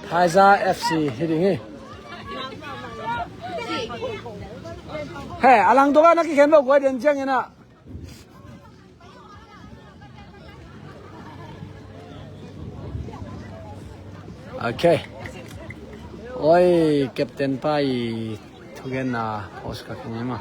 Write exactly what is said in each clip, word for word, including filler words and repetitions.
Phaiza F C hi ding hi. He, a lang dawk a na kikhen lo guai den ciangin ah. Ok. Oi, captain pa i thugenna post ka keng ema.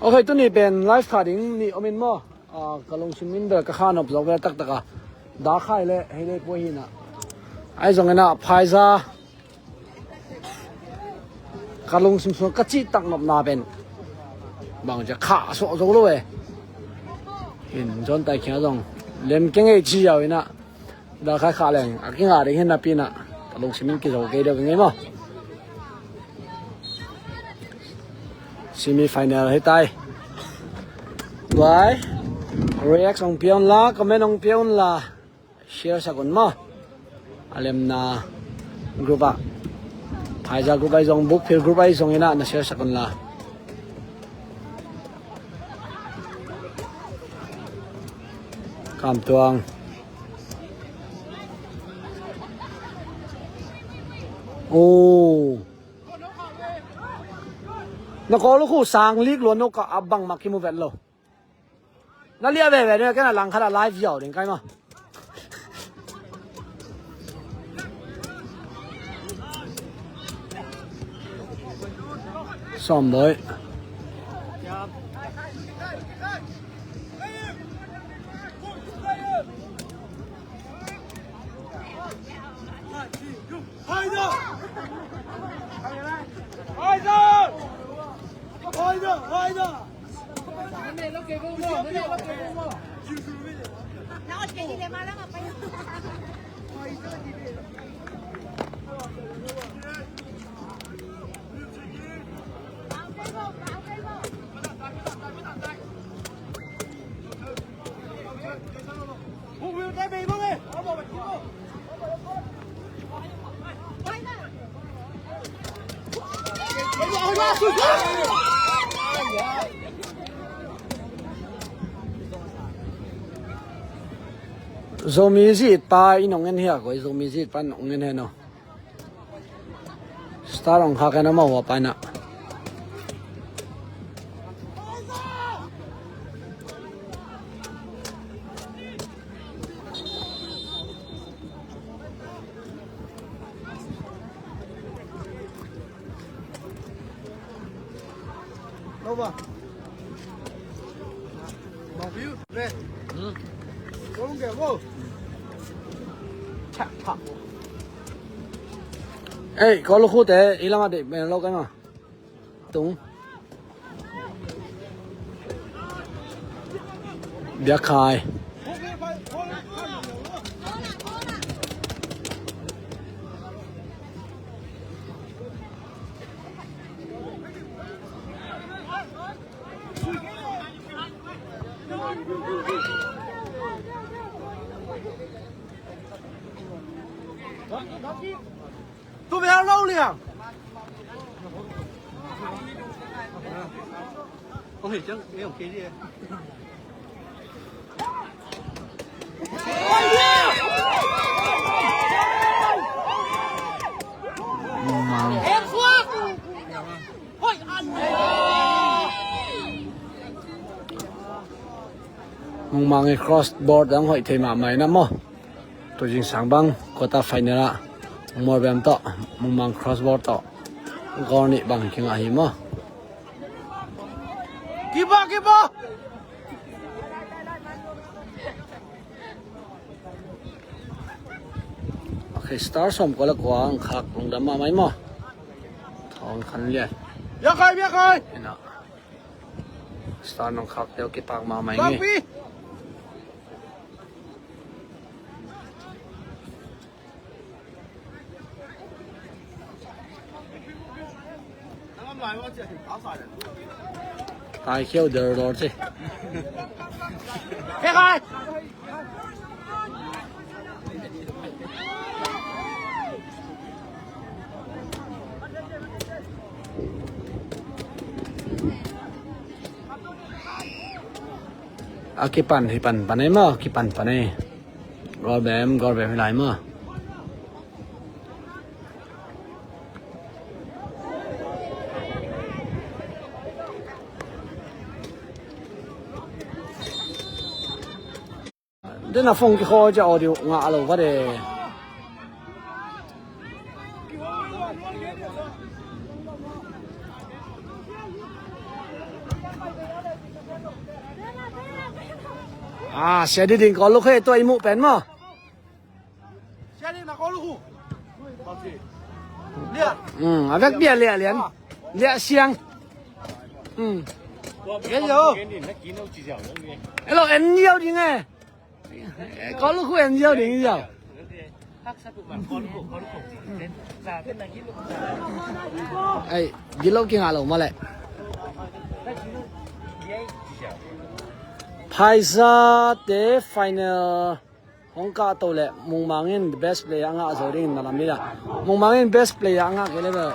Ok, tuni pen live kha ding nih om in maw? Ah, ka lungsim in bel ka kha nop zawk ve taktak a. Dak khai le hei le pua hi na. Ai zong ina phaiza. Ka lungsim sung ka cih tak nopna pen bang cia khah suak zo lo e. Hin John Tai Khiang zong lem keng ei ci yau ina. Dak khai khah leng a kinga ding hin napi na ka lungsim in kizo kei deuh keng ei maw? Semi final hi tai. Tuai react hong pia un la, comment hong pia un la. Share sak un maw? A lemna group ah, phaiza group ah zong, Bukphil group ah zong ina na share sak un la. Kamtuang. Oh. Na kawl khu sang lik luan no ka abang mak kimu vet lo. Na lia veve ne, kena lang khat a live ziau ding kai ma. Som doi. Zomi zit pa i nong en hia koi, Zomi zit pa nong en heno. Star ong khak en a mau a paina. Ei, ko lu khu te, i lama de, ben lo kai ma. Tung. Biakhai. Tu biar lo liang. Ôi, chắc em kia đi. Mong Mang i cross bar dang hoih thei mahmah ina maw. Tu zingsang bang quarter final ah Mualbem tawh Mungmang cross bar tawh goal nih bang kingah hi maw. Kipa, kipa. Ok, star sawm kua le kua ang khak lungdam mahmah maw. Thawng khan lian. Biakhai, biakhai. Ina. Star nong khak deuh kipak mahmah ing. Bangpi. Taikhiau der dor ci. Hei khai. A kipan hi pan pan ei maw, kipan pan ei. Goal bem, goal bem hi lai maw. Den a phone kikhawl ciah audio ngah lo va de. Ah, sia di ding ko luk he, tua i muh pen maw. Sia di na ko luk hu. Lia. Hmm, a vek bia lia lian. Lia siang. Hmm. Lia yo. Hello, en yo ding eh. Ko luk hu en yo ding yo. Ai, gilo ki ngalo male. Phaisa te final hong kah to le Mungmang in best player a ngah zo ding in na lam hi da. Mungmang in best player a ngah kei le bel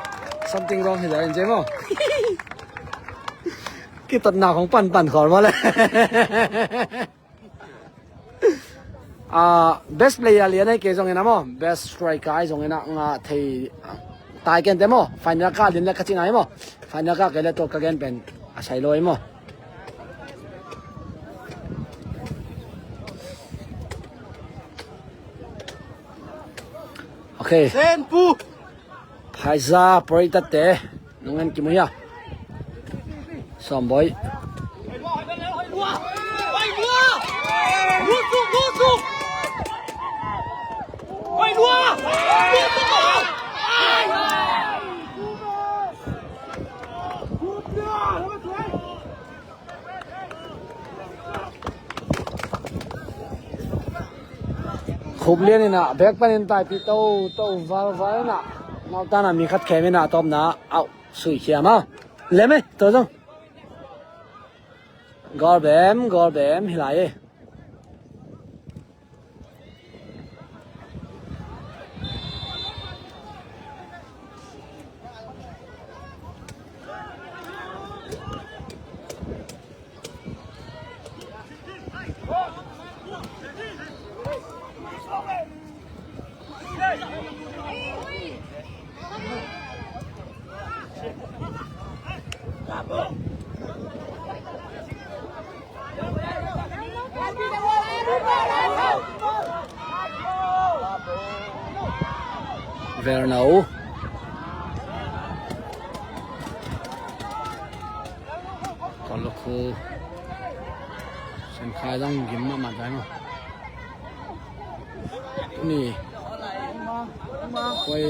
something wrong hi da in je maw. Kitotna hong pan pan khol male. Ah, best player lian ai kei zongin a maw, best striker ai zongin a ngah thei tai ken te maw. Final ka lian le ka cina ai maw. Final ka kei le to ka gen pen a sai lo ai maw. Okay. Sen pu. Phaisa pori tatte nungen kimu hia. Somboi. Khup lian inah bek panin taipih to to valval inah nautana mi khat khem inah tawpna auh sui khiam a lem e to zong. Goal bem, goal bem hi lai e. Verno. Kawlkhu. Senkhai zong gim mahmah zai maw. Tuni. Koi.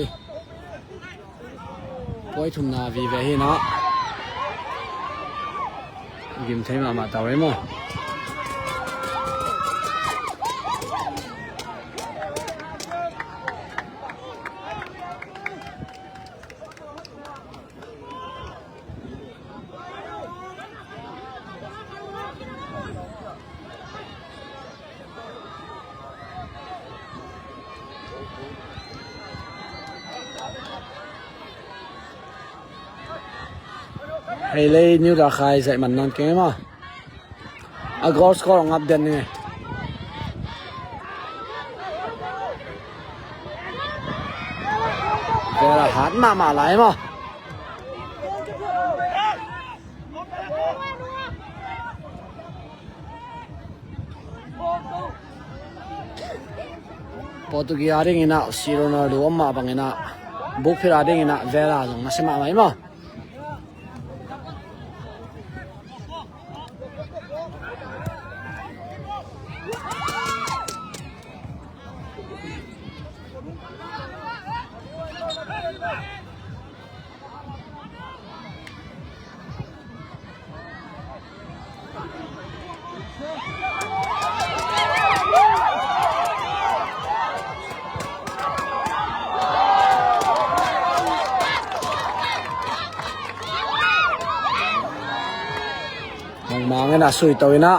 Koi thumna vive hi na. Gim thei mahmah tau ei maw. Hei lei New Rakhine zaih man nawn keng e maw. A goal score hong ap den ning e. Vel a hat mahmah lai maw. Portugal a dingin ah C Ronaldo om mah bangin ah bukphit a dingin ah Vela zong nasia mahmah hi maw. Ena sui to ina.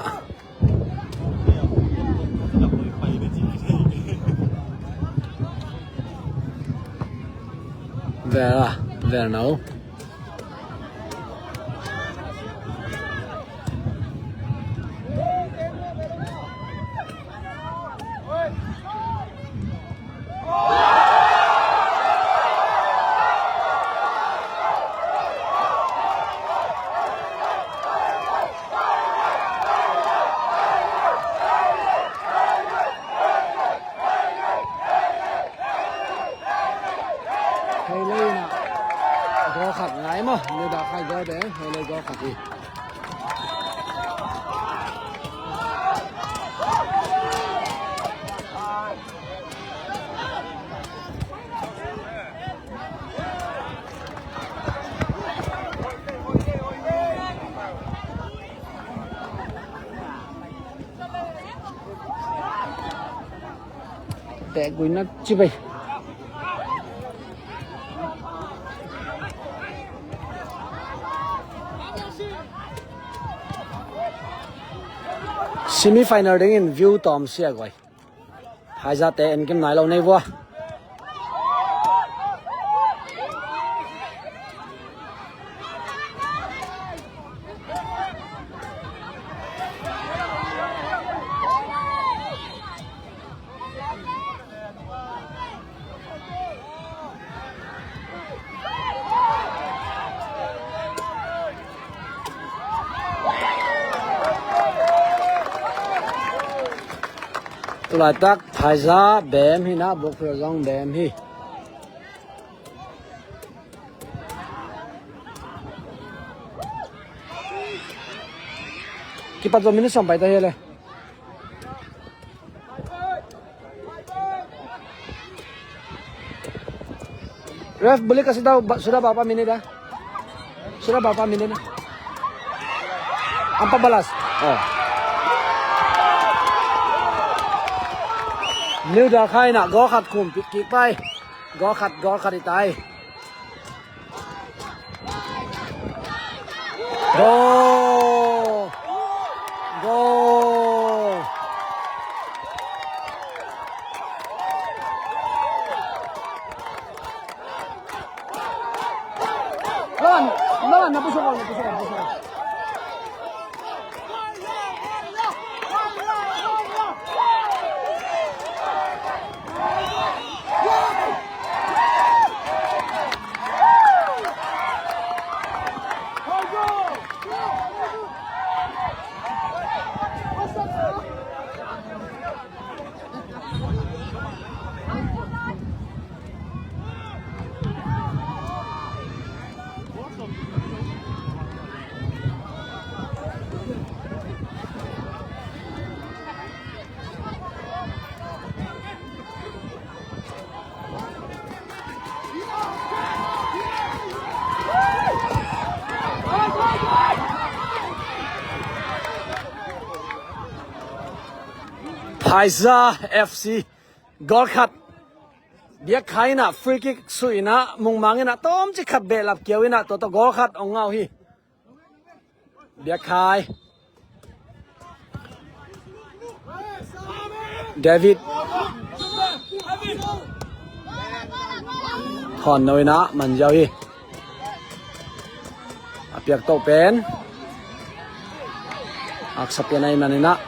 Vel a, vel no. Hei lei na goal khat ngai maw, New Dakhai goal beng, hei lei goal khat hi. Teh gui na ci bai. Semi final dingin view tawm sia guai. Phaizate en kim nai lo nei vua. Tulaitak Phaiza bem hi na, Bokphil zong bem hi. Kipat zo minit sawm pai ta hi le. Ref, buli ka sudah, sudah berapa minit dah? Sudah berapa minit dah? Empat belas. Oh. New Dakhai na goal khat khum pik kik pai. Goal khat, goal khat i tai. Goal! Goal! Lawan, lawan, na pusukan, na pusukan, pusukan. Phaiza F C goal khat. Biakkhai in ah free kick suih in ah, Mungmang in ah tawmcik khat behlap kiau in ah, tua tawh goal khat hong ngah uh hi. Biakkhai. David. Thawn no in ah man ziau hi. A piak toh pen haksa pian ahih manin ah.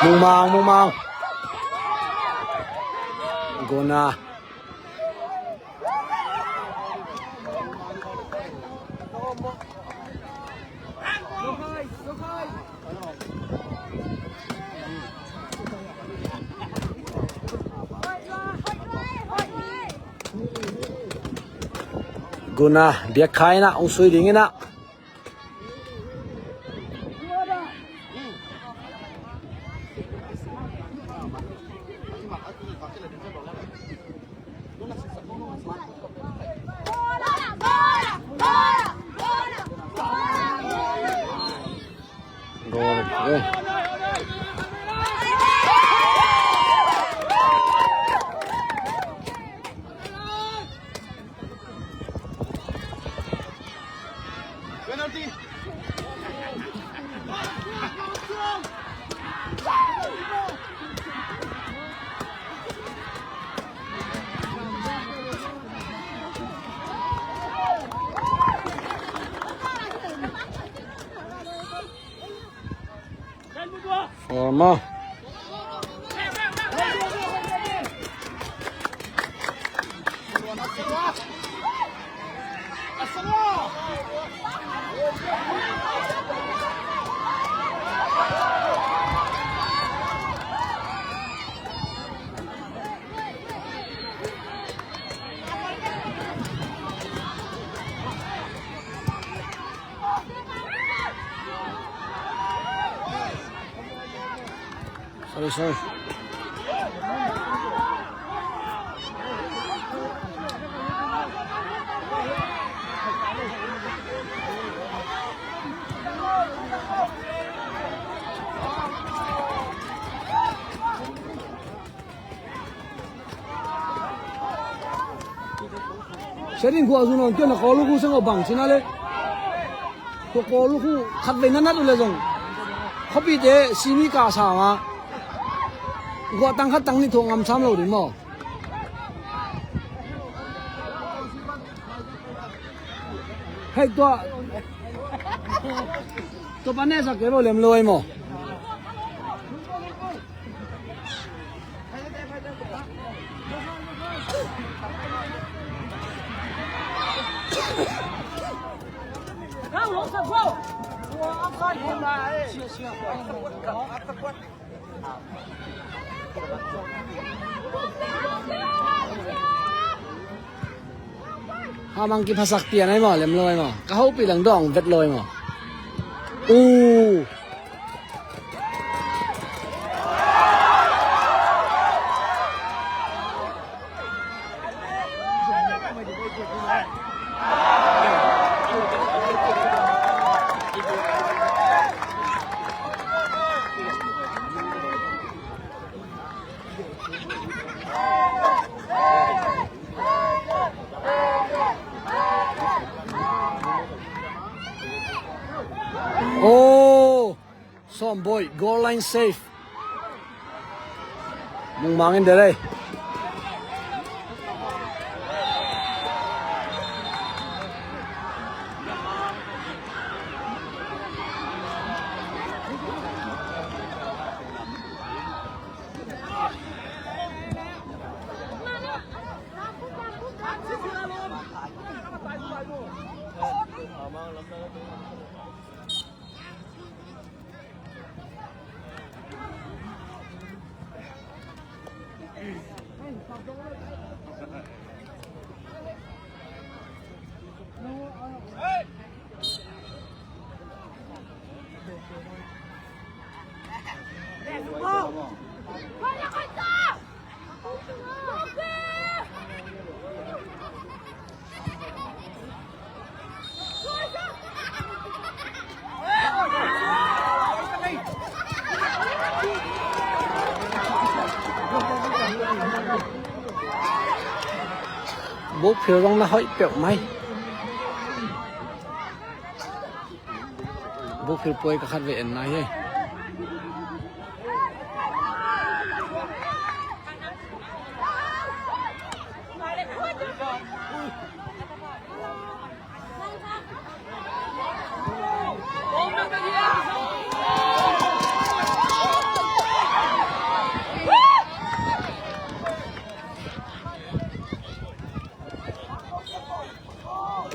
Mungmang, Mungmang. Guna. Guna, Biakkhai in ah hong sui ding in ah. Goal. Forma. Sorry, sorry. Sia Ding Khua zun on, tua na kawl uh khu seng aw bang cina le. Tua kawl uh khu khat vei na nat uh le zong khuapite simi ka sa ma. Guah tang khat tang nih thuak ngam sam lo ding maw. Hei tua. Tua pa ne sa ke lo lem lo ai maw. Hamang kiphasak pian ai maw, lem lo ai maw. Ka hopih lang dawng vet lo ai maw. Uh. Oh, Sawmbawi, goal line save. Mungmang in delay. Buk phil zong na hoih peuh mai. Buk phil puai ka khat ve en nai hi.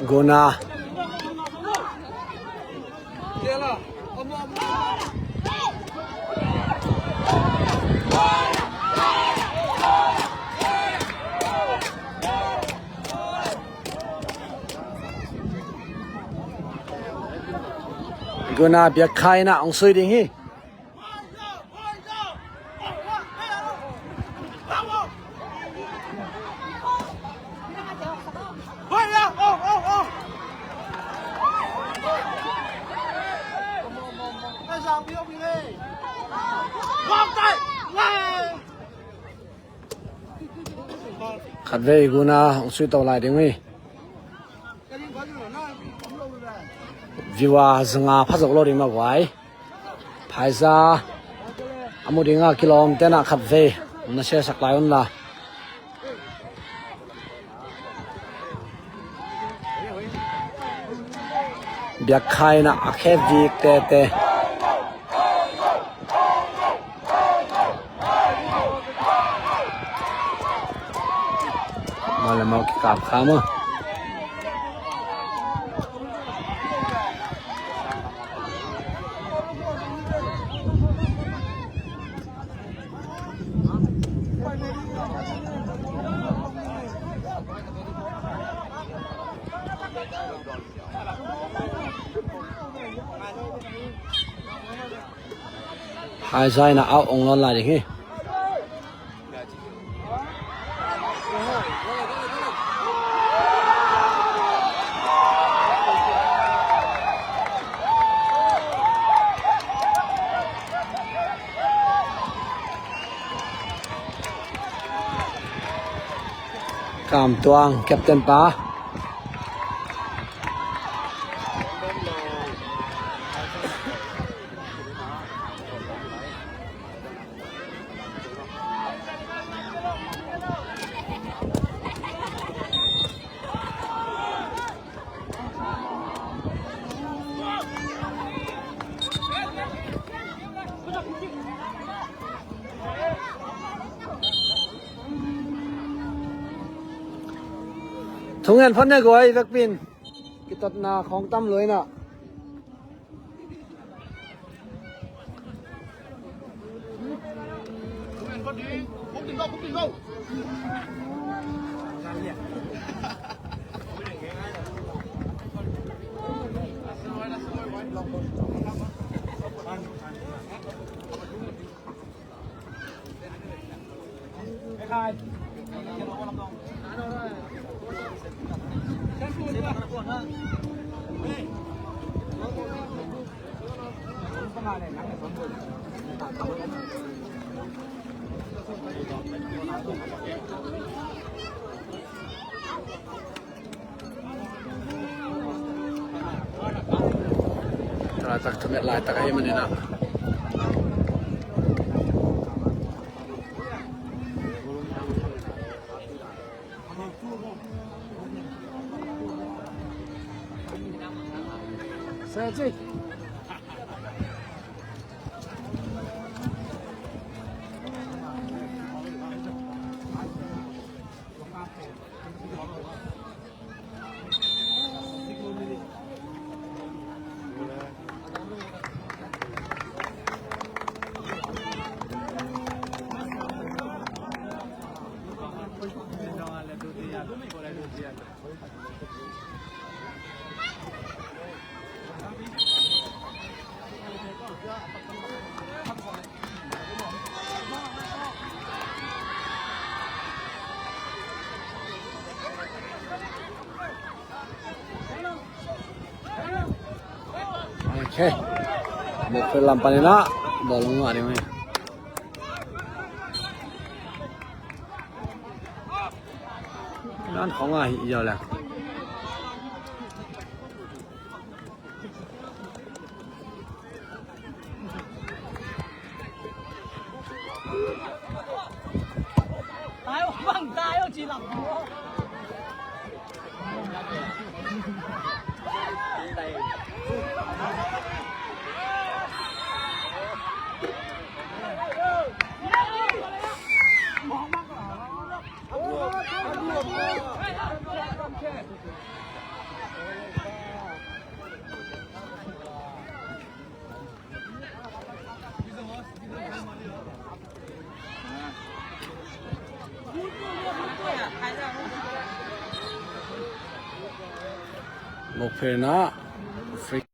Guna. Guna biakkhai na ong sui ding hi. Khatvei guna hong sui to lai ding hi. Viewer zanga pha zo lo ding mah guai. Phaiza a mu ding a kilawm tenah khatvei na share sak lai un la. Biakkhak in a khe vik tete. Mau le mau kikap kha maw. Phaiza in a au ong lawn lai ding hi. Kam Tuang, captain pa. Thungen phot ne guai, vekpin kitatna khawng tam luaina. Laitak thumet laitak ahi maninah. Ok. Mukpir lam paninah bawlung ah ding hi. Nan khong ah hi i jaw le. Mukpir na free.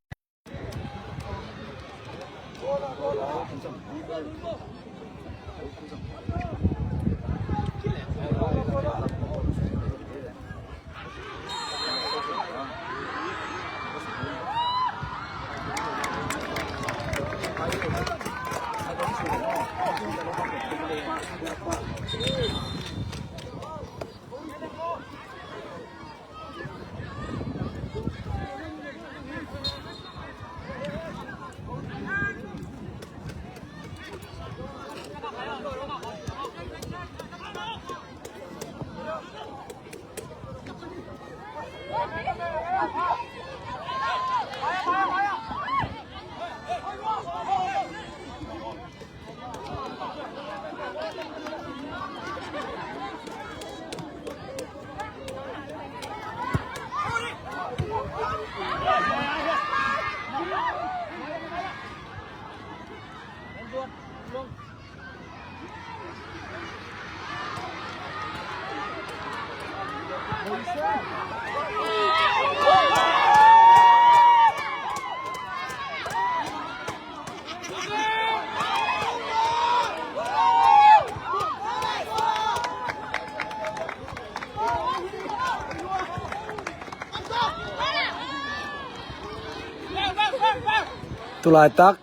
Tulaitak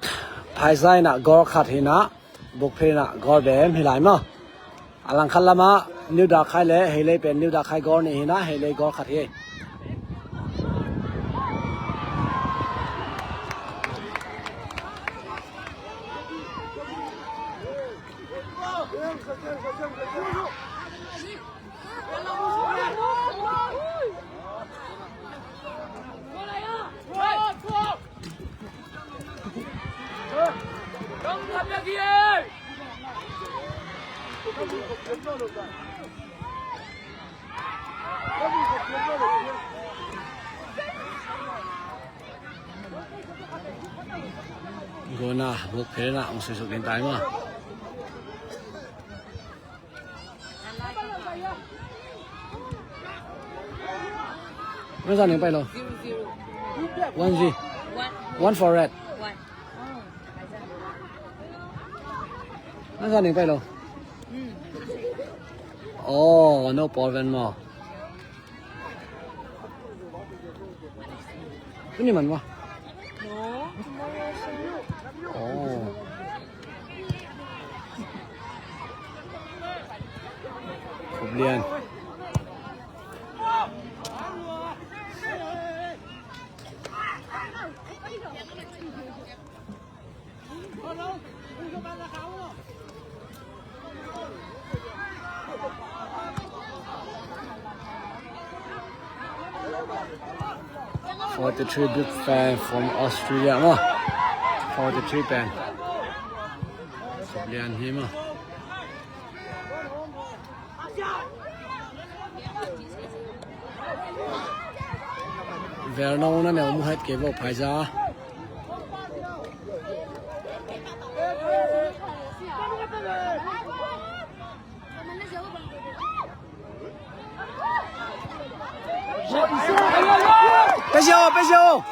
Phaisa in ah goal khat hi in ah, Bukphir in ah goal bem hi lai maw. A langkhat lamah New Dakhai le Heilei pen New Dakhai goal nih hi in ah, Heilei goal khat hi. Gona Bukphir in ah hong suisuk ding tai maw. Masa ning pai lo. One zero. One for red. Masa ning pai lo. Oh, no problem maw. Tuni man maw. Oh. Khup lian. Forty-three big fan from Australia maw. Forty-three pen. Lian hi maw. Vernon na neu mu het kei vo Phaisa. Pesi o, pesi o.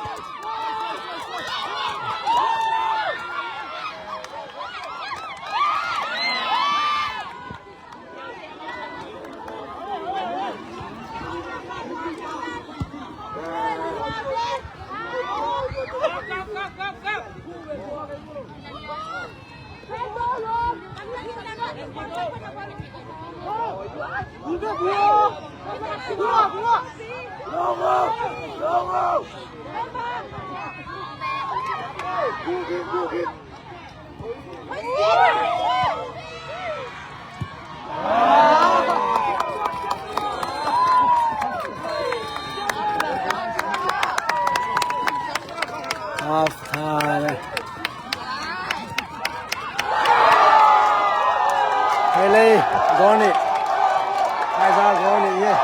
Half time. Heilei goal nih. Phaisa goal nih hi.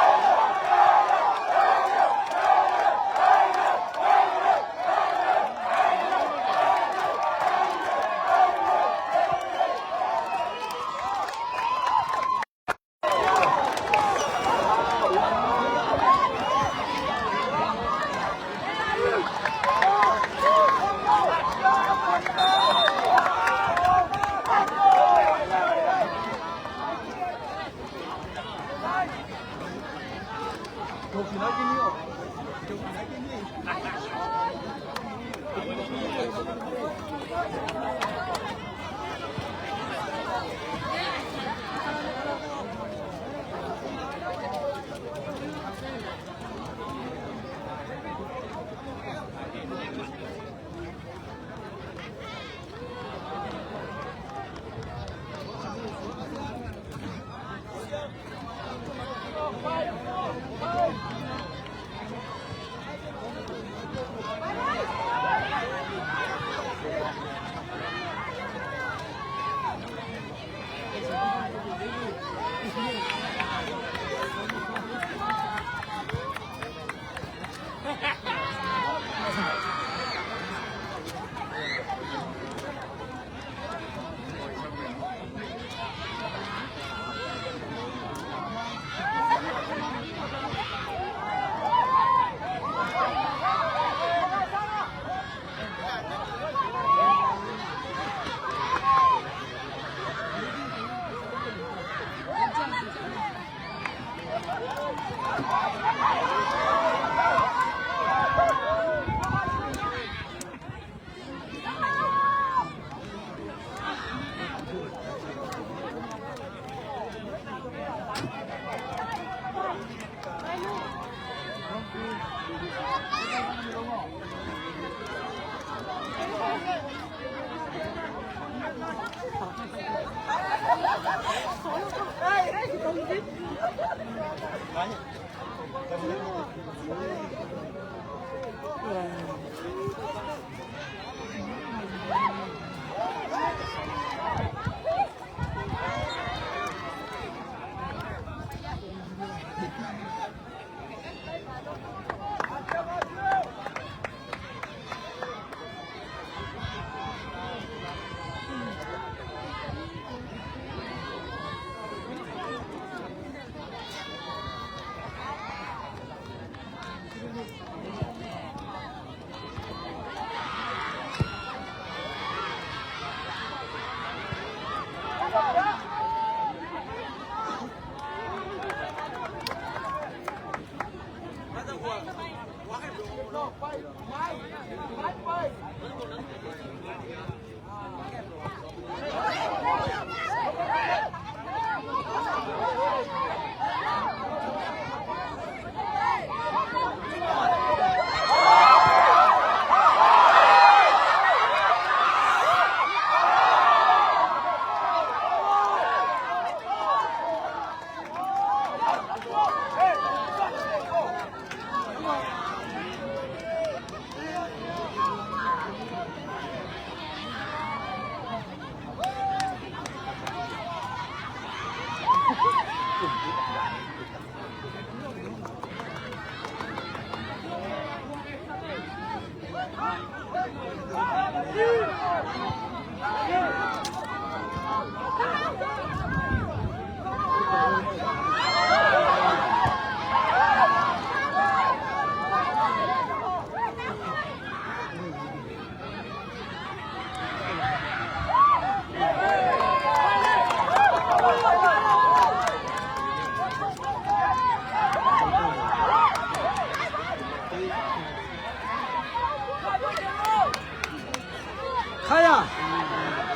Khai a,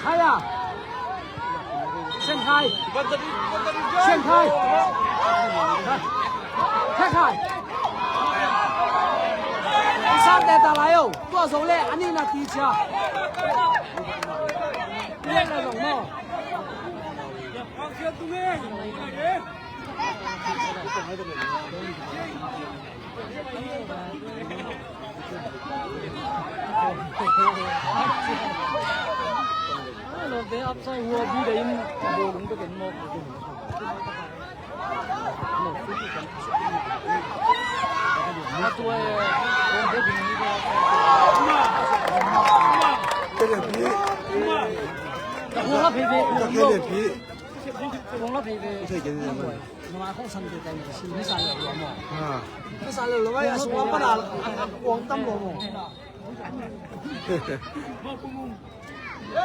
khai a. Sian khai. Sian khai. Khai khai. Kisan te ta lai o. Tua zo le, ani na ti cia. Ni le zong mo. Kong la phei ve. Kong la phei ve. Nungak kong san te tai mi si mi san lo lo mo. Ha. Mi san lo lo mai a sung a pan a kong tam lo mo.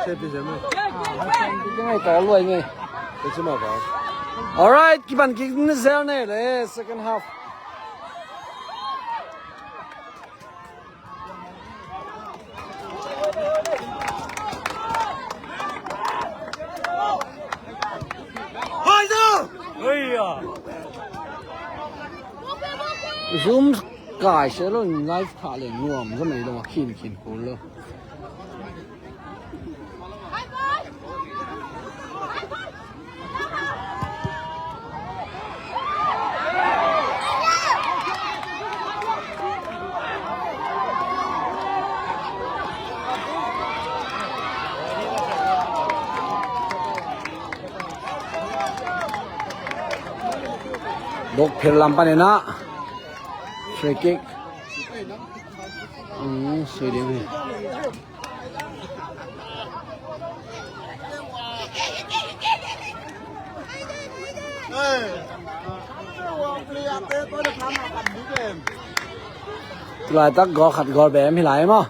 Se pi se mo. Alright, kipan kick ni zel ne le second half. Zoom kai se lo, live thah le nuam zaw mai lo, khin khin kul lo. Dok phel lam panin ah free kick. Sui ding hi. Tulaitak gol khat gol bem hi lai maw?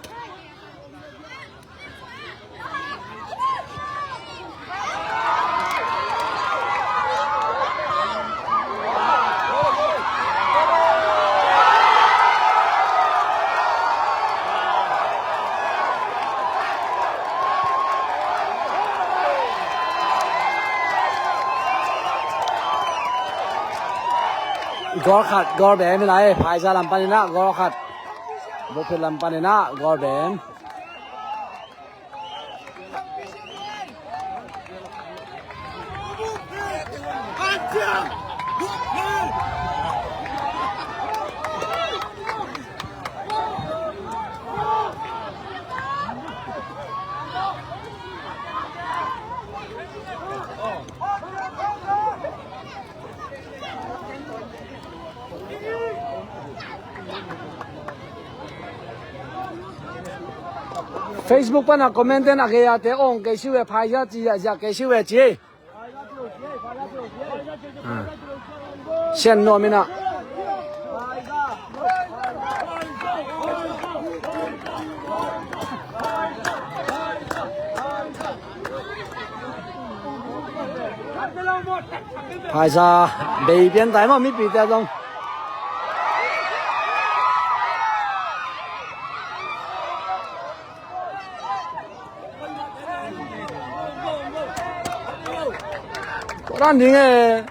Goal khat, goal bem hi lai, Phaiza lam panin ah goal khat. Bukphir lam panin ah goal bem. Facebook pana comment ten a gei a te ong kei siu e, Phaiza ci a ziah kei siu e ci. Ah. Sian nuam ina. Phaiza bei pian tai maw, mipite zong. Koran ding e.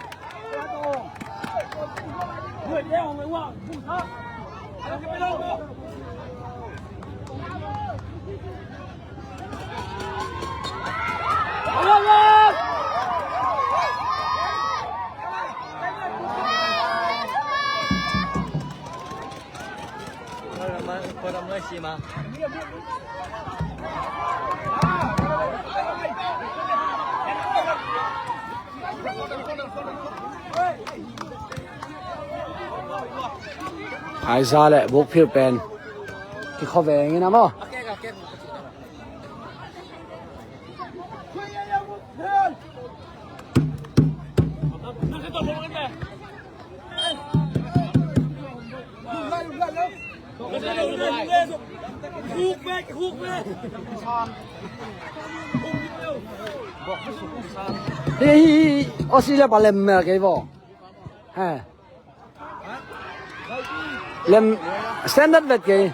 Phaiza le Bukphir pen kikhaveng ina maw. Hi, hi, hi. Australia pa lem mel kei bo. He. Lem standard vet kei.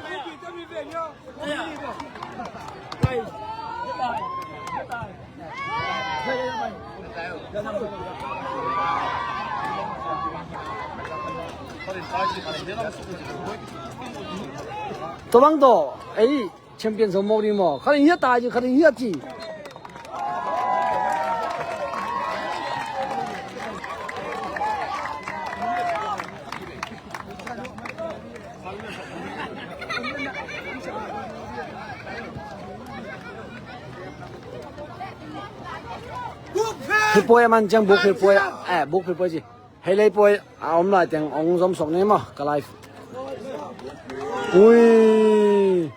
Tua bang tawh ei champion zo mawk ding maw? Khat in hiat tai ci, khat in hiat ci. Hi puai a man ciang Bukphir puai, eh, Bukphir puai ci. Hei lei puai a om lai teng ong zom sok ni maw, ka live. Ui.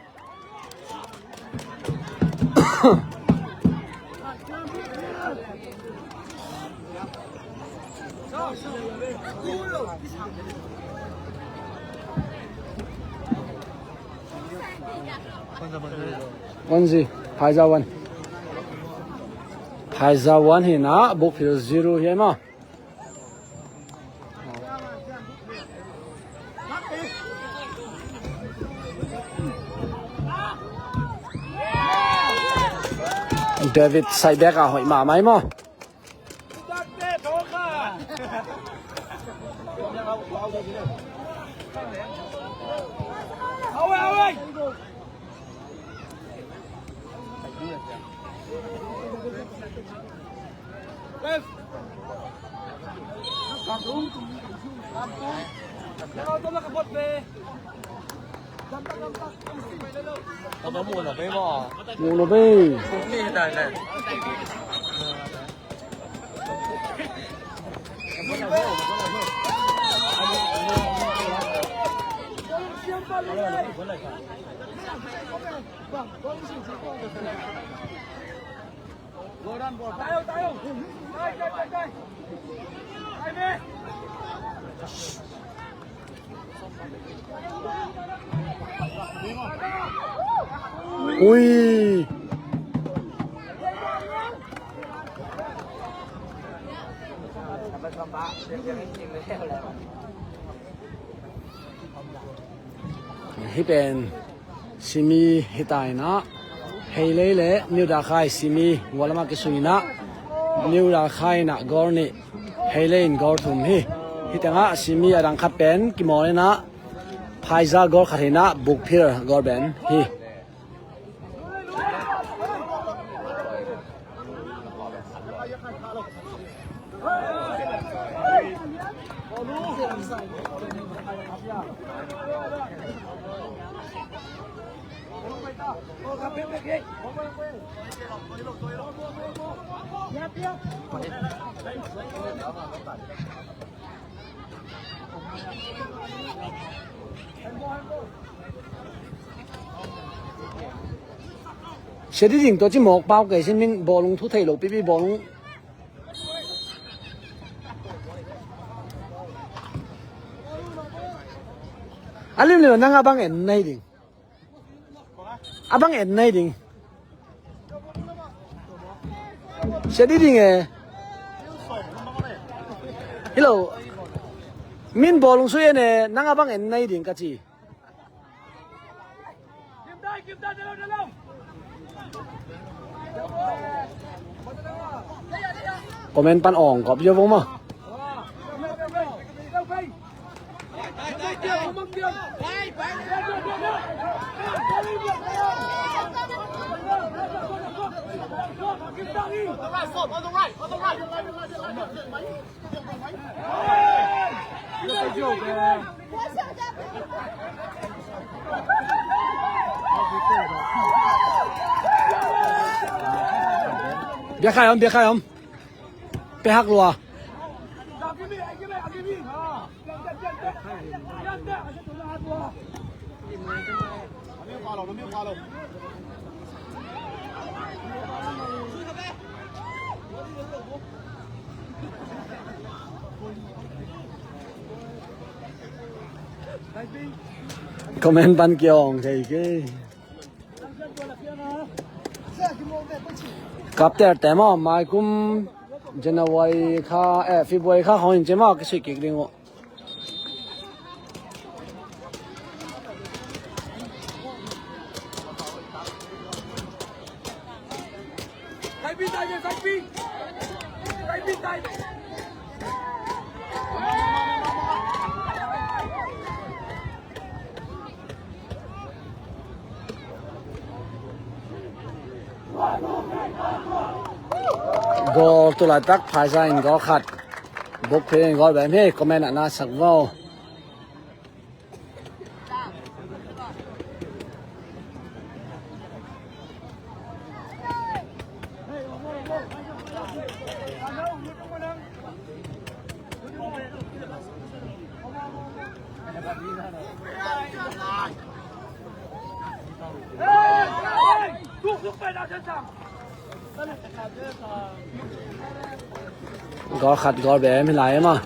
One zero, Phaiza one. Phaiza one hi na, Bukphir zero hi maw. David Saibek a hoih mahmah hi maw. Muh lo bei. Ui. Hih pen simi hi ta in ah, Heilei le New Dakhai simi gualam ah kisun in ah, New Dakhai in ah goal nih, Heilei in goal thum hi. Hih tengah simi a dang khat pen kimawl inah Phaiza goal khat hinah bukphir goal pen hi. Sia Diding tawh ci mawk pau kei sin min bawlung thu thei lo pipi bawlung. A limlim nang a bang en nai ding. A bang en nai ding. Sia Diding e. Hi lo. Min bawlung sui en e, nang a bang en nai ding ka ci. Comment pan awng kop yo vong maw. Biakhai om, biakhai om. Pehak lua. Comment pan kiawng thei kei. Kapter te maw, maikum January kha, eh, February kha khawng in ci maw, kisui kik ding uh. Goal tu laitak Phaiza in goal khat. Bukphir in goal bem hi, comment ah na sak vo. Goal khat goal bem hi lai e maw.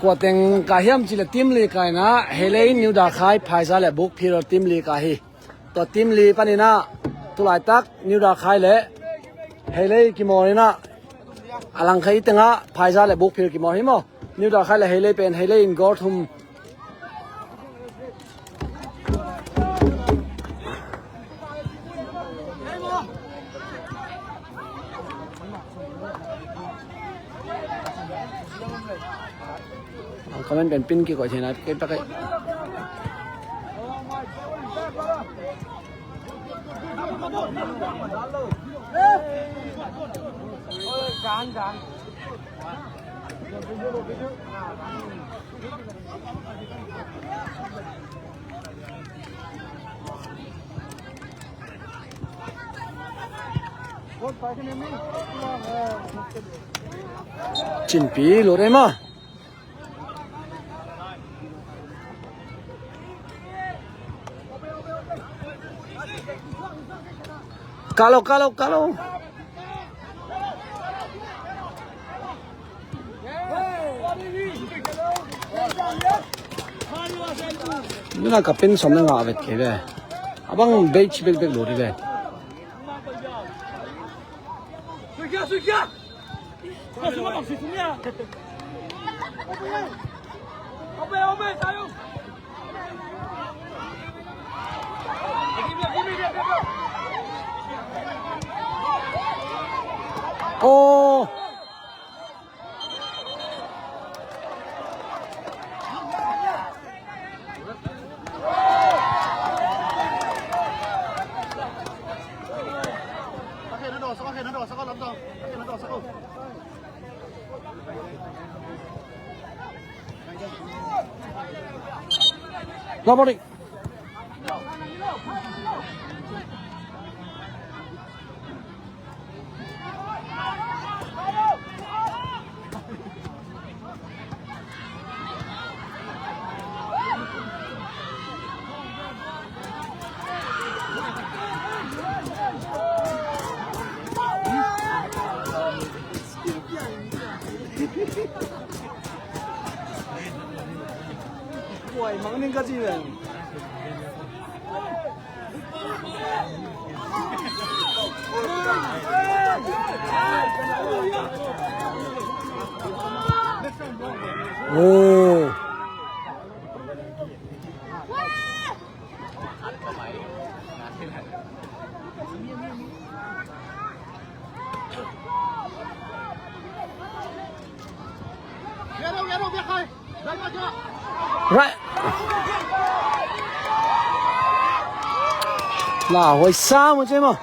Kua teng ka hiam cih leh team li ka inah, Heilei, New Dakhai, Phaiza le Bukphir team li ka hi. Tua team li paninah tulaitak New Dakhai le Heilei kimawl inah, a langkhai tengah Phaiza le Bukphir kimawl hi maw. New Dakhai le Heilei pen, Heilei in goal thum. Ang comment pen pin kikoih theihna kei pek ei. Cinpi lut ei maw. Kalo, kalo, kalo. Nuna ka pen sawm na nga vet kei ve. A bang bei ci bekbek lo dih ve. Aw. Lamari. Kuai mang ning ka ci ve. Oh. Right. Lah, hoi sa mo cemo.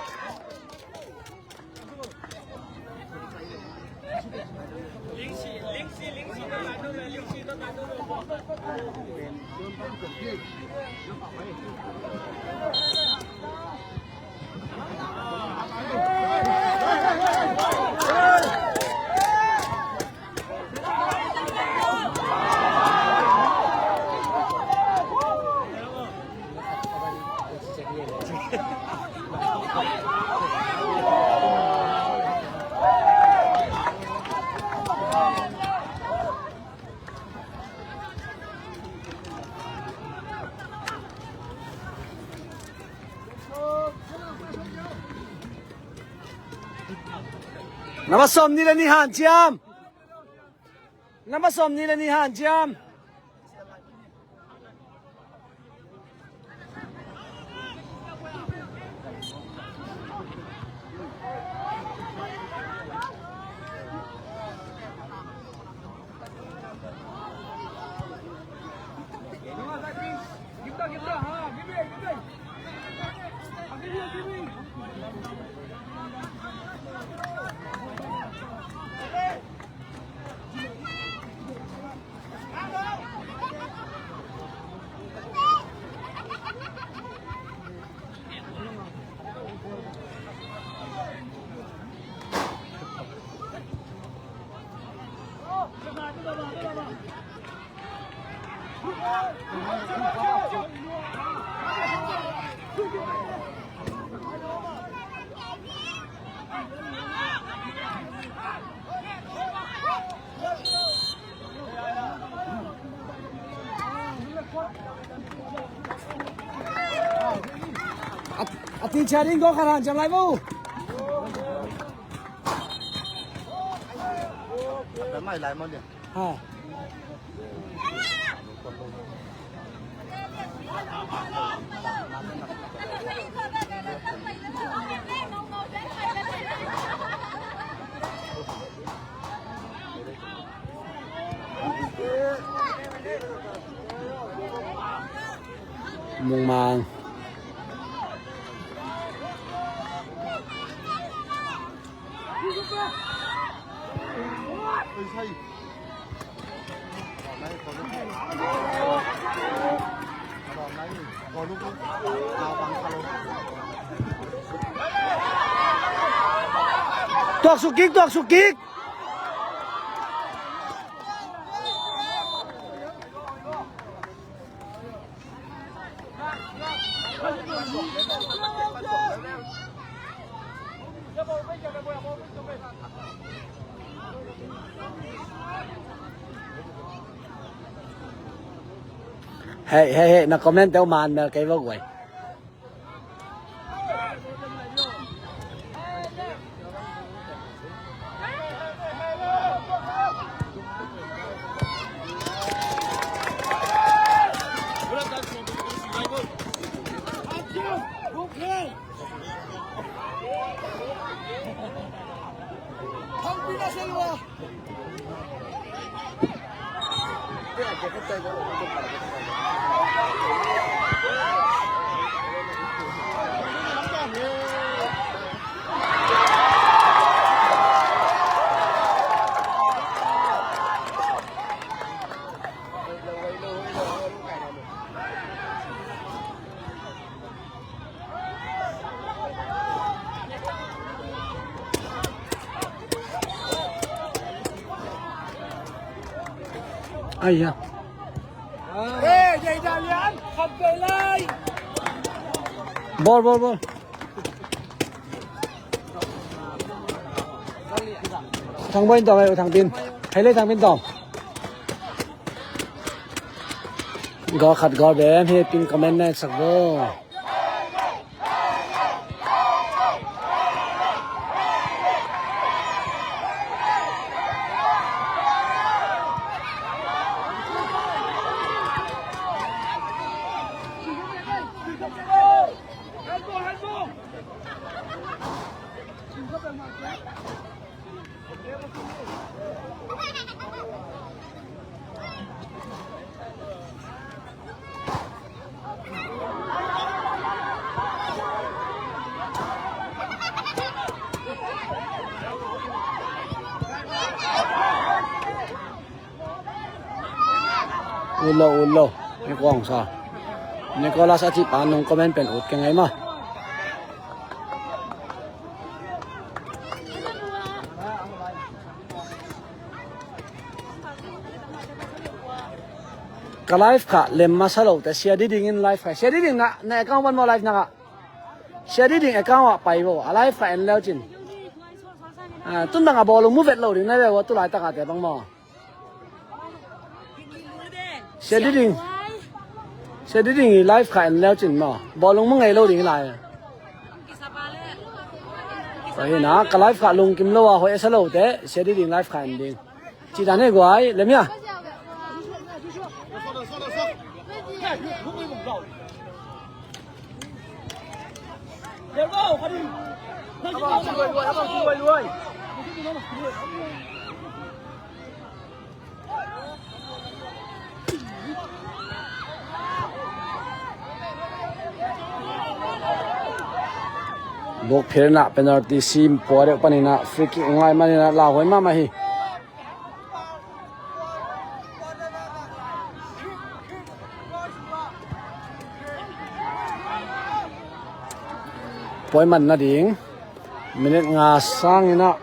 Namba sawmnih le nih hanciam. Namba sawmnih le nih hanciam. A, a ti cia ding goal khat hanciam lai vo. Mai lai mo dia. Ha. Mungmang. Tuaksuk kik, tuaksuk kik. Hei, hei, hei, na comment teuh man mel kei vo guai. Ai ya. Ball, ball, ball. Thang Boy in tawm, eh, Thang Pin. Hei le Thang Pin tawm. Goal khat goal bem hi, pin comment na sak bo. Ulo, ulo. Ni kuang sa. Nicholas a cih pa nong comment pen ut keng ai ma. Ka live kha lem masa lo te, Sia Diding in live kha. Sia Diding na, na account pan maw live na kha. Sia Diding account ah pai bo, a live kha en leu cin. Ah, tun dang a bawlung mu vet lo ding na ve bo, tu laitak a te bang maw. Sia Diding. Sia Diding i live kha en leu cin maw. Bawlung mu ngei lo ding lai. Tua hi na, ka live kha lungkim lo a, hoih a sa lo te, Sia Diding live kha en ding. Ci dan he guai, lem ya. Buk phirna penalty sim pua deuh paninah free kick ngai maninah lauhuai mahmah hi. Puai man nading minit nga sanginah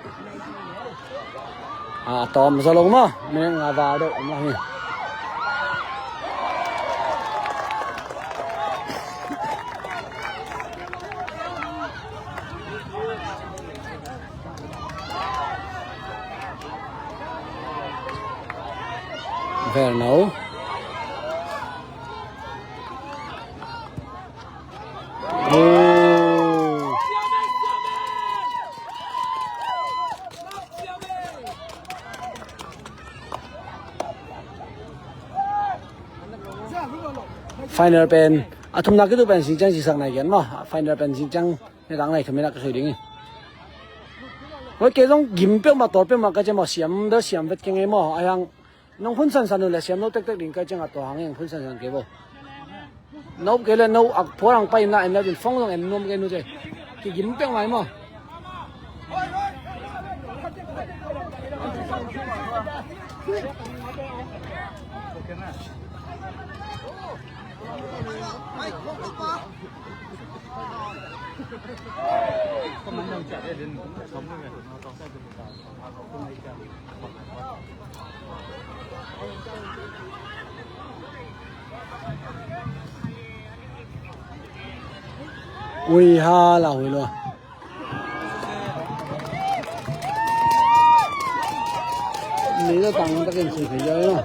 a tawm zaw lo maw, minit nga val deuh om lo hi. Vel no. Final pen a thumna kitu pen singciang sisak nai gen maw. Final pen singciang Nidang nai khamin a ka soi ding hi. Hoi kei zong gim peuhmah tawl peuhmah ka ciam aw, siam bel siam vet keng ei maw. Ahiang nong hun sansan uh le siam lo tektek ding ka ciang a tua hang eng hun sansan kei bo. Nop kei le no ak phual ang pai na en lo din fong zong en nuam kei nu ce. Kigim peuhmah ei maw. Ui ha la hui lua. Ni da tang da ken si si ya.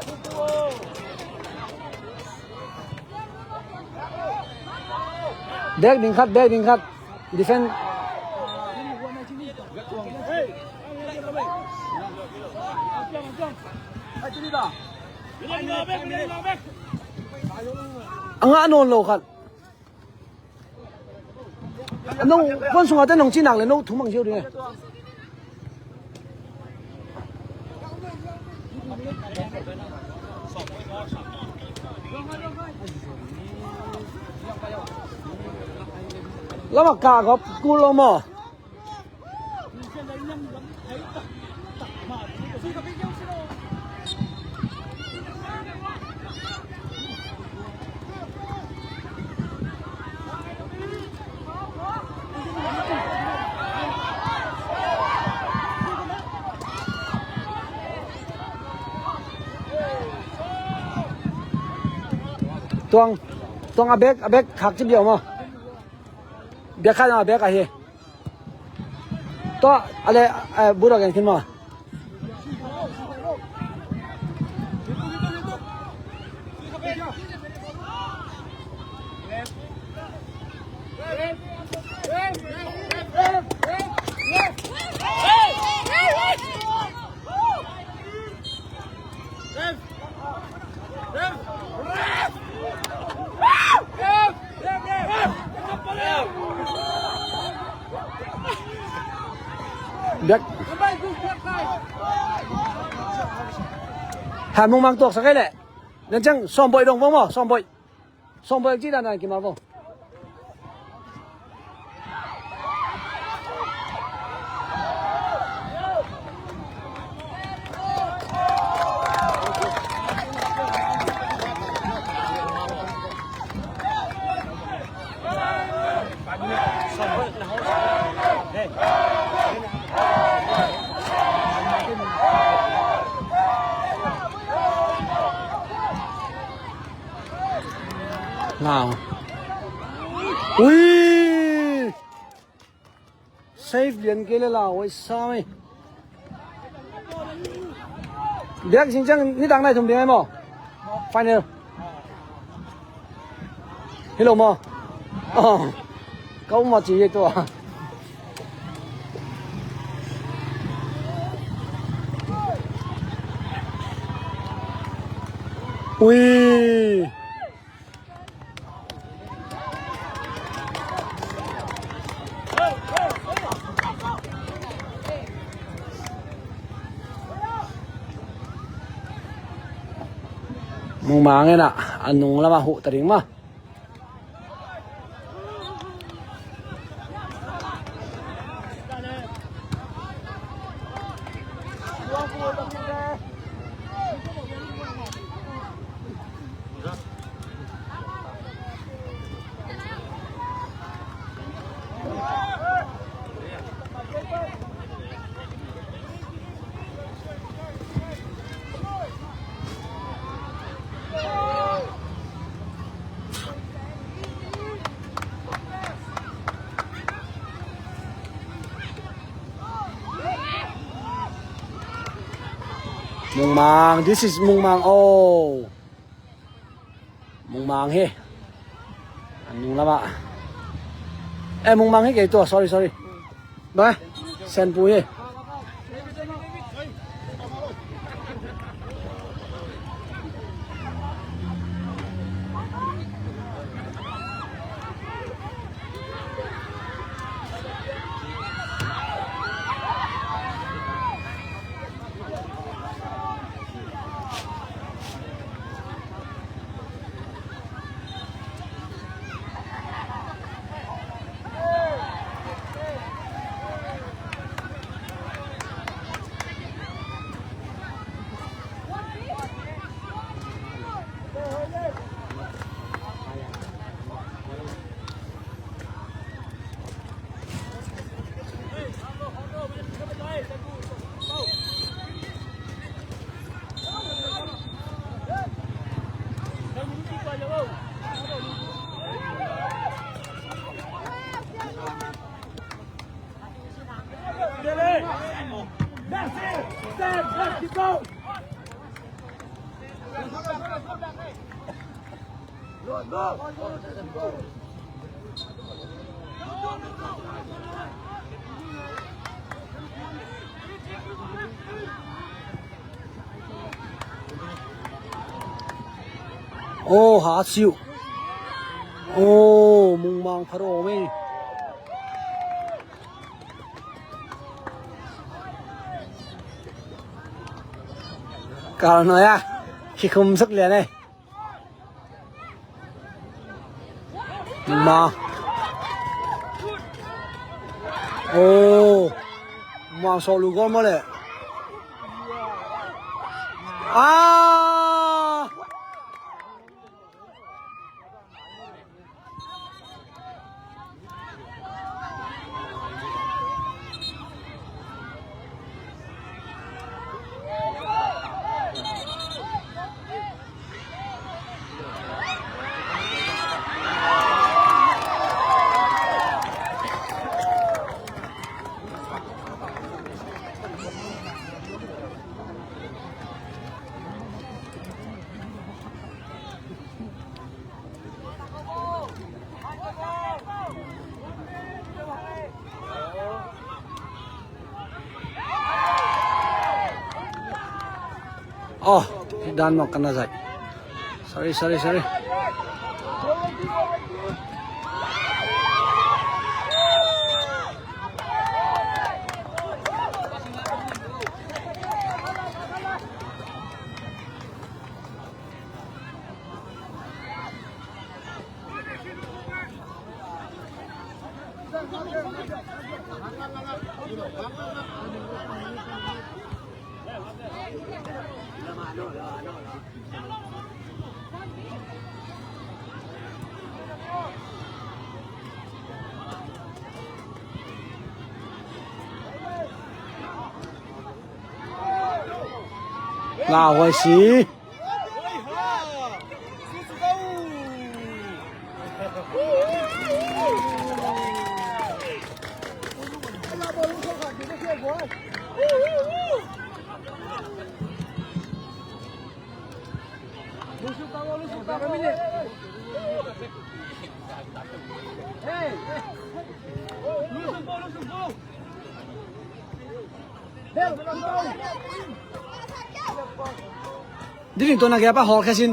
Back ding khat, back ding khat. Defend. A ngah nawn lo khat. No, puan sungah te nong ci nak le no thu mang ziau ding e. Lama ka gop kul lo maw? Tuang, tuang a bek, a bek khak ci biau maw? Bek khat a bek ahi. Tua, ale, eh, burak en khin maw? Biak. Ha, Mungmang tuak sak e le. Nan ciang Sawmboih dong vong maw, Sawmboih. Sawmboih ci dan dan kimal vong. Ngau. Ui! Save lian kei le lau, oi sam ei. Biak sing ciang nidang nai thum ding ai maw? Final. Hi lo maw? Oh. Ka um a ci hi tua. Ui. Mungmang in ah, a nung lamah huh ta ding mah. Mungmang, this is Mungmang. Oh. Mungmang hi. An nung lamah. Eh, Mungmang hi kei tua, sorry, sorry. Ba, Senpu hi. Aw, ha siu. Aw, mungmang phat aw mei. Kal noi a. Kikhum sak lian ei. Mungmang. Aw. Mungmang sawh lu gol maw leh. Ah! Oh, dan nok kana zai. Sorry, sorry, sorry. Nga huai si. Diding tawh na gei a pa hawl khe sin.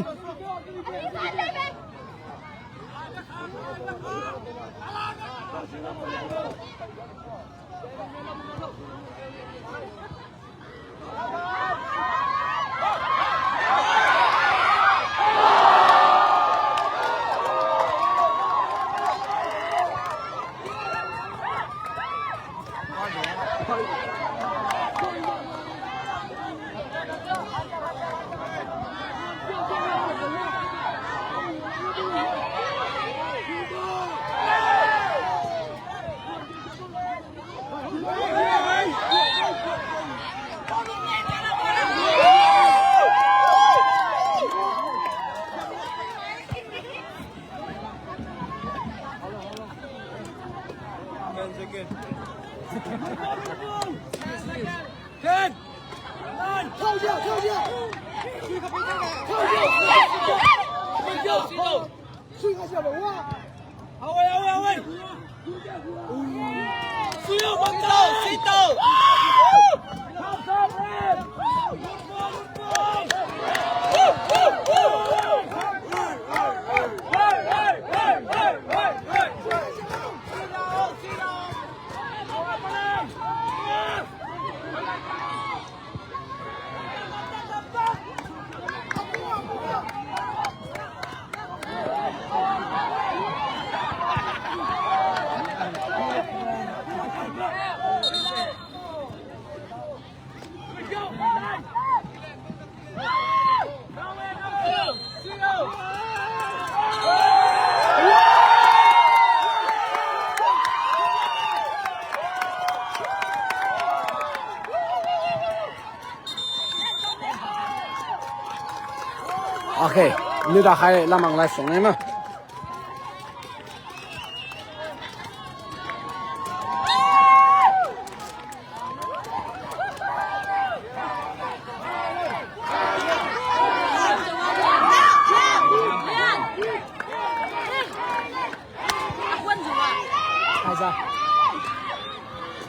Okay, nida khai lamang lai song ne ma.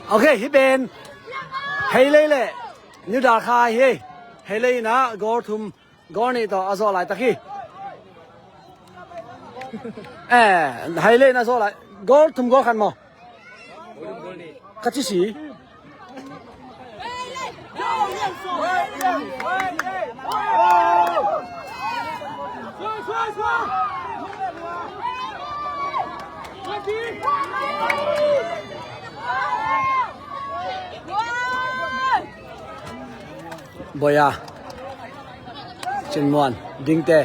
Okay, hi pen. Hei lei le. New Dalkha hi. Hei lei na goal thum. Goal nih tawh a zawh laitak hi. Eh, hai le na zo lai. Goal thum goal khat maw? Ka ci si. Boya. Cin Muan. Dingte.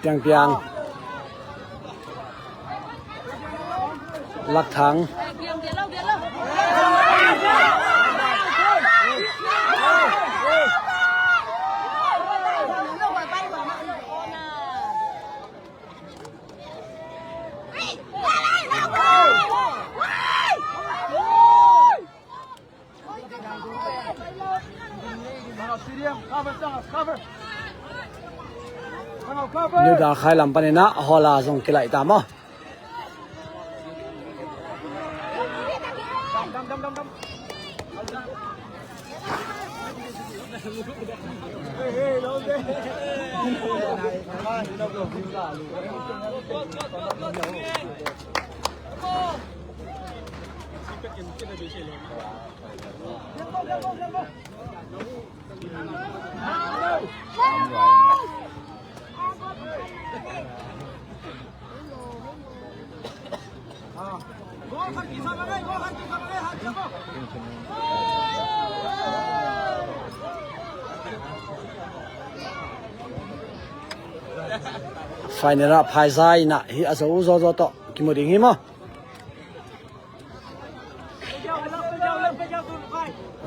Piang Piang. Lak Thang. New Dakhai lam panin ah Hola zong kilaih ta maw? Final ah phaizai in ah hih a zo zawzaw tawh kimu ding hi maw?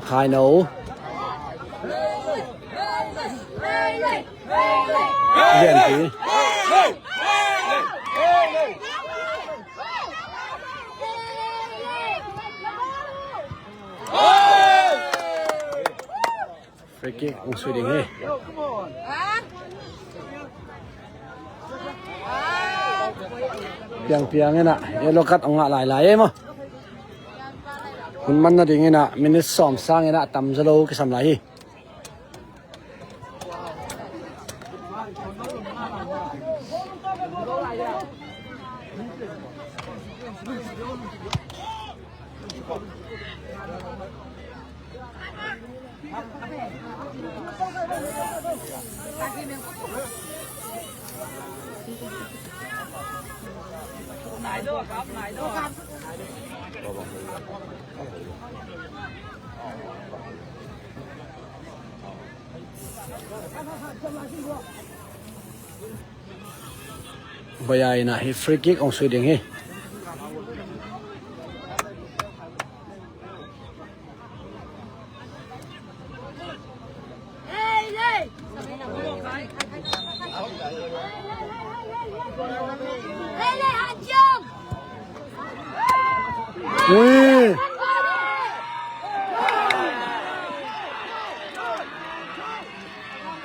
Khaino. Lianpi. Free kick hong sui ding hi. Piang Piang in ah yellow card hong ngah lailai e maw? Hun man nading in ah minute sawm sang in ah tamzaw lo kisam lai hi. Boya in ah hih free kick hong sui ding hi. Ui.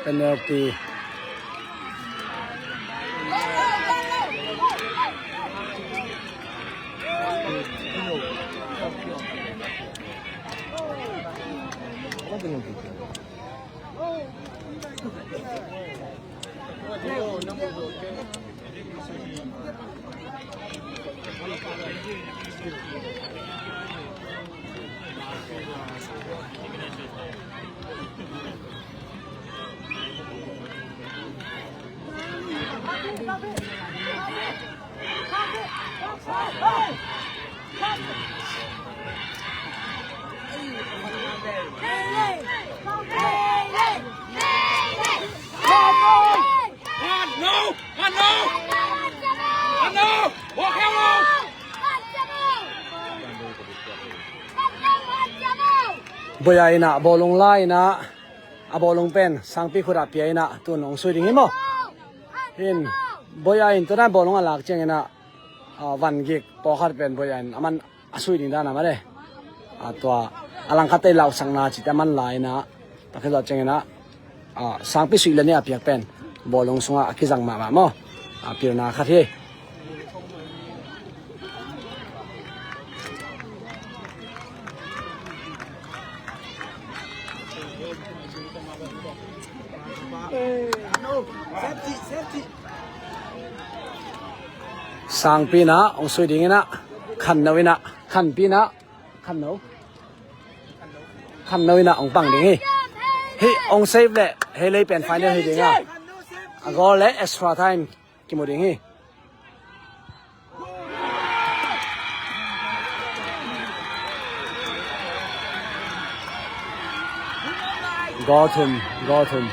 Penalty. Boya in ah bawlung la in ah, a bawlung pen sangpi khut ah pia in ah tun hong sui ding hi maw? Hin Boya in tun ah bawlung a lak ciangin ah, a, van gik pawlkhat pen Boya in a man a sui ding dan a mah le. A tua a langkhat tei lausakna cite a man la in ah, tua khit zawh ciangin ah, a, sangpi sui le nih a piak pen bawlung sungah a kizang mahmah maw? A, pilna khat hi. Sangpi in ah hong sui ding in ah, Khanno in ah, Khanpi in ah, Khanno, Khanno in ah hong pang ding hi. Hih hong save leh Heilei pen final hi ding a, a goal leh extra time kimu ding hi. Goal thum, goal thum.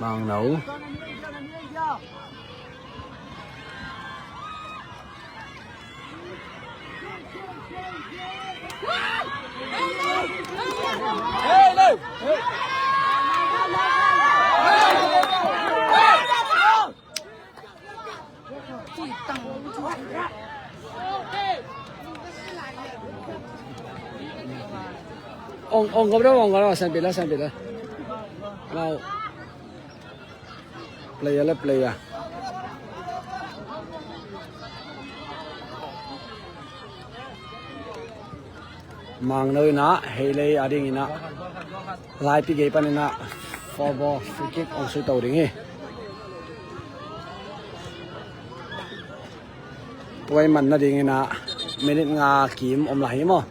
Mangno. Ong, ong, kau dah, ong, kau dah, san pila, san pila. Mau. Player lah, player. Mangno in ah, Heilei a ding in ah, laipi gei pan in ah, four ball, free kick, hong sui to ding hi. Tua i man nading in ah, minute nga kim om lai hi maw.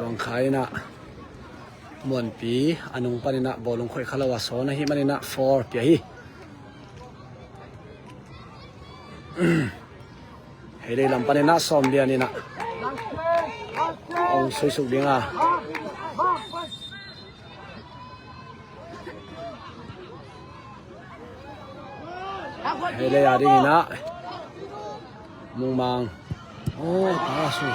Tuang Khai in ah, Muanpi a nung pan in ah bawlung khoih kha lo a sawn ahih man in ah four pia hi. Heilei lam pan in ah Sawm Lian in ah hong sui suk ding a. Heilei a ding in ah Mungmang. Oh, ta su.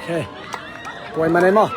Okay. Tua i man ei maw.